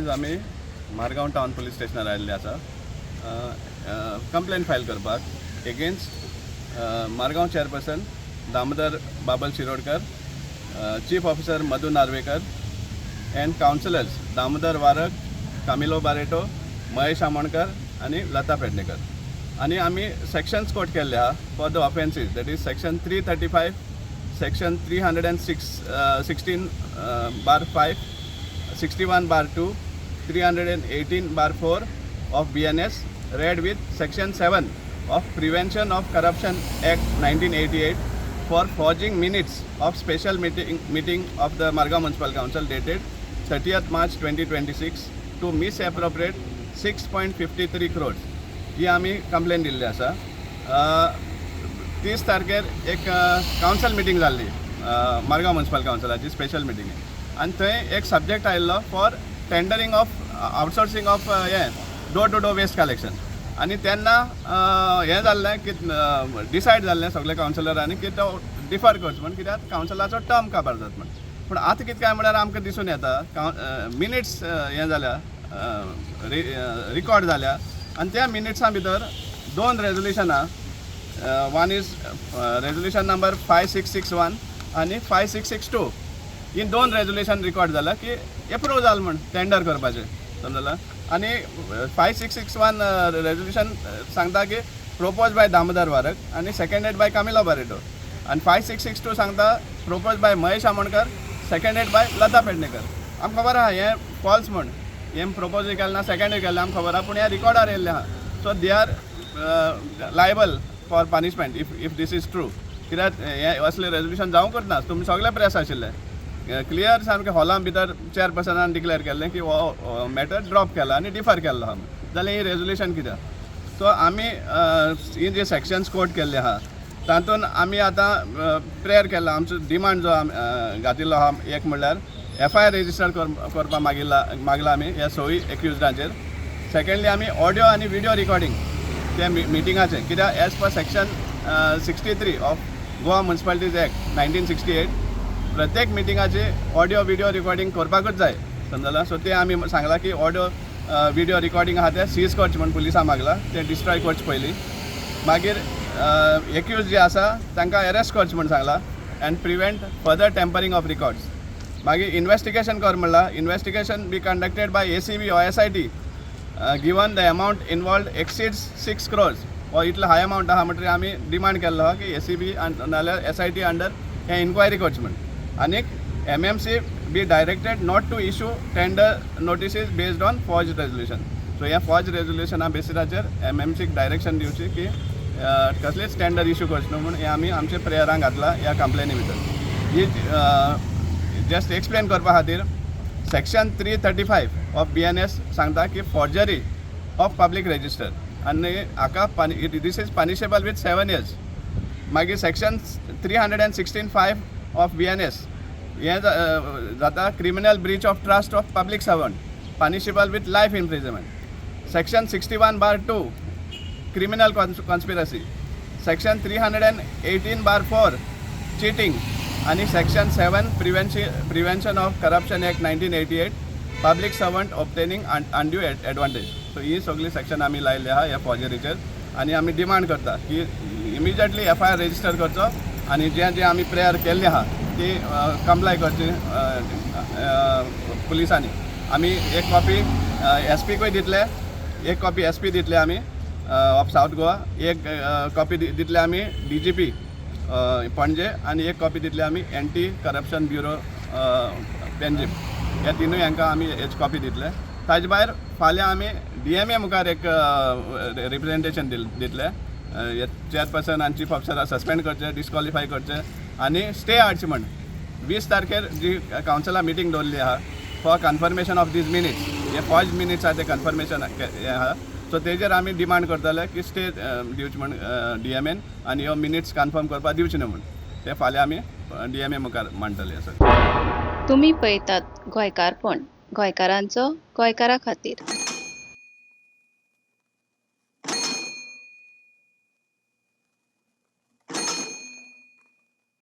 आमी Margao town police स्टेशनार आयिल्ले आसा कंप्लेन फायल करपाक against Margao chairperson Damodar Babal Shirodkar, chief officer Madhu Narvekar and councillors Damodar Warak, Camilo Barreto, Mahesh Amonkar आनी लता पेडणेकर. आनी आमी सेक्शन्स कोट केल्ले आहा for the offences, that is section 335, section 306, 16 bar 5, 61 bar 2, 318 bar 4 of BNS read with section 7 of Prevention of Corruption Act 1988 for forging minutes of special meeting of the Margao Municipal Council dated 30th March 2026 to misappropriate 6.53 crores. ही आमी complain दिल्ली आसा. 30 तारखेर एक कावन्सल meeting जाल्ली, Margao municipal कावन्सिलाची special meeting, आनी थंय एक subject आयिल्लो for tendering of outsourcing of हें door to door waste collection. आनी तेन्ना हें जाल्लें की डिसायड जाल्लें सगळे कावन्सिलरांनी की तो डिफर करचो म्हण, कित्याक कावन्सिलाचो टर्म काबार जाता म्हण. पूण आतां कितें काय म्हळ्यार आमकां दिसून येता मिनिट्स हें जाल्या, रिकॉर्ड जाल्या आनी त्या मिनिट्सां भितर दोन रेजोल्युशनां, one is resolution number 5661 आनी 5662, ही दोन रेजोल्युशन रिकॉर्ड जाला की एप्रूव जाल म्हण टेंडर करपाचें, समजला? आनी 5661 रेजोल्युशन सांगता की प्रोपोज बाय दामोदर वारक आनी सेकंडेड बाय कामिलो बारेटो, आनी 5662 सांगता propose by Mahesh Amonkar, seconded by Lata Pednekar. आमकां खबर आहा हें फॉल्स म्हण. हें प्रोपोजूय केलें ना, सेकंडूय केलें, आमकां खबर आहा, पूण हें रिकॉर्डार येयल्लें आहा. So they are liable for punishment if this is true, कित्याक हें असलें रेजोल्युशन जावंकच ना. तुमी सगळे प्रेस आशिल्ले, क्लियर सामकें हॉला भितर चेअरपर्सनान डिक्लेअर केल्लें की हो मॅटर ड्रॉप केला आनी डिफर केल्लो आहा, जाल्यार ही रेजोल्युशन कित्याक? सो आमी ही जे सेक्शन्स कोट केल्ले आहा, तातूंत आमी आतां प्रेयर केला, आमचो डिमांड जो घातिल्लो आहा, एक म्हणल्यार एफआयआर रेजिस्टर करपाक मागला आमी ह्या सवूय एक्युजडांचेर. सेकंडली, आमी ऑडियो आनी विडियो रिकॉर्डिंग त्या मिटिंगाचें, कित्याक as per section 63 of Goa Municipalities Act 1968 प्रत्येक मिटिंगाचे ऑडियो विडियो रिकॉर्डिंग करपाकूच जाय, समजला? सो तें आमी सांगलां की ऑडियो विडियो रिकॉर्डिंग आहा तें सीज करचें म्हण पुलिसां मागलां, तें डिस्ट्रॉय करचें पयलीं. मागीर एक्यूज जे आसा तांकां अरेस्ट करचें म्हण सांगलां and prevent further tampering of records. मागीर इन्वेस्टिगेशन कर म्हणलां, investigation be conducted by ACB or SIT given the amount involved exceeds 6 crores. हो इतलो हाय अमावंट आहा म्हणटकीर आमी डिमांड केल्लो आहा की एसीबी नाल्यार एसआयटी अंडर हें इन्क्वायरी करची म्हण. आनीक MMC be directed not to issue tender notices based on forged resolution. So ह्या फॉर्ज रेजोल्युशना बेसिसाचेर एमएमसीक डायरेक्शन दिवची की कसलीच टेंडर इशू करचे न्हू म्हूण. हें आमी आमच्या प्रेयरांक घातला ह्या कंप्लेनी भितर. ही जस्ट एक्सप्लेन करपा खातीर, section 335 of BNS सांगता की फॉर्जरी ऑफ पब्लीक रेजिस्टर आनी हाका this is punishable with 7 years. मागीर section 316(5) of BNS हें जाता criminal breach of trust of public servant, punishable with life imprisonment. Section 61 bar 2, criminal conspiracy. Section 318 bar 4, cheating, आणि section 7 Prevention of Corruption Act 1988, public servant obtaining undue advantage. So ही सगळी section आमी लायल्ली आहा ह्या फॉर्जरीचेर आनी आमी demand करता की immediately FIR register करचो आनी जे जे आमी प्रेयर केल्ली आहा ती कंप्लाय करची पुलिसांनी. आमी एक कॉपी एस पीकूय दितले, एक कॉपी एस पी दितले आमी ऑफ सावथ गोवा, एक कॉपी दितले आमी डीजीपी पणजे आनी एक कॉपी दितले आमी एंटी करप्शन ब्युरो पेंजीम. ह्या तिनूय हांकां आमी हेची कॉपी दितले. ताजे भायर फाल्यां आमी डीएमए मुखार एक रिप्रेझेंटेशन दितले, चेअरपर्सन आनी चीफ ऑफिसराक सस्पेंड करचे, डिस्क्वॉलिफाय करचे आनी स्टे हाडची म्हण. 20 तारखेर जी कावन्सिला मिटींग दवरली आहा for confirmation of these minutes, hey forge minutes आहा ते कन्फर्मेशन हें आहा, सो तेजेर आमी डिमांड करतले की स्टे दिवचे म्हण डीएमएन आनी ह्यो मिनिट्स कन्फर्म करपाक दिवचे न्हू म्हण. ते फाल्यां आमी डीएमए मुखार मांडटले सर. तुमी पळयतात गोंयकारपण, गोंयकारांचो गोंयकारा खातीर.